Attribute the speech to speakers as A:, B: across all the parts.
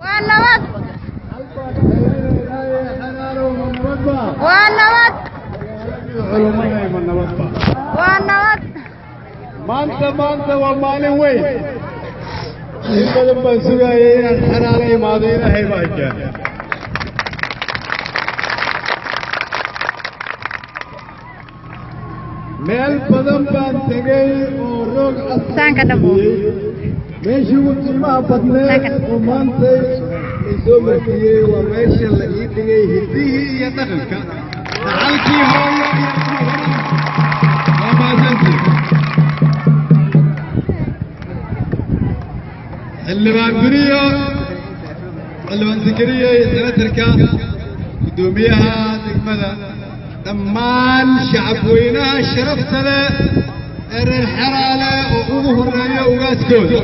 A: Waa nabad, waa nabad.
B: Culumadayma nabadba?
A: Waa nabad.
B: Maanta, maanta waa maalin weyn. In badan baan sugaayay inaan Xeraale imaado. Ilaahay baa keenay. Meel badan baan tegey oo roog cas
A: Saanka dhabo.
B: Meeshii ugu qiimaha badneed oo maantay isoo martiyey waa meesha la ii dhigay hiddihii iyo dhaqanka, dhaxalkii hooyo iyo waa mahadsantihin. Xildhibaan Beriyo, Xildhibaan Zakariya iyo senatarka, guddoomiyaha degmada, dhammaan shacabweynaha sharafta leh ee reer Xeraale oo ugu horeeya ugaaskooda,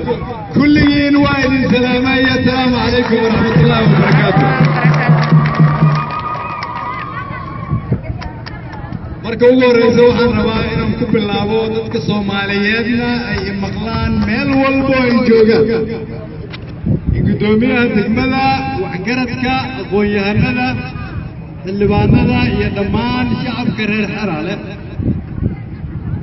B: kulligiin waa idin salaamay. Assalaamu calaykum waraxmat ullaahi wabarakaatu. Marka ugu horreysa waxaan rabaa inaan ku bilaabo dadka Soomaaliyeedna ay maqlaan meel walbo ay joogaan, guddoomiyaha degmada, waxgaradka, aqoon-yahanada, xildhibaanada iyo dhammaan shacabka reer Xeraale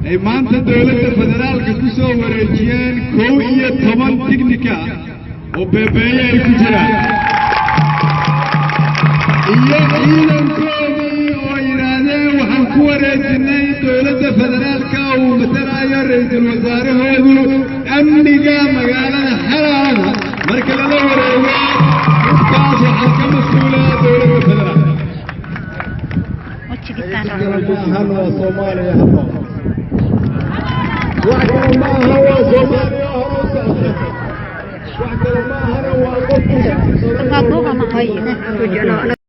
B: ay maanta dowladda federaalka ku soo wareejiyeen 11 tignika oo beebeeye ay ku jiraan iyo ciidankoodii oo yidhaahdeen waxaan ku wareejinay dowladda federaalka uu matalayo ra'iisul wasaarahoodu amniga magaalada Xeraale. Marka lala wareego hubkaas waxaa ka mas-uula dowladda federaalka. Kale ma ahan, waa Soomaaliya haba. Wax kale ma aha, waa Soomaaliya hore u socota. Wax kale ma ahana, waa qofku
A: Ma duuba ma hayo.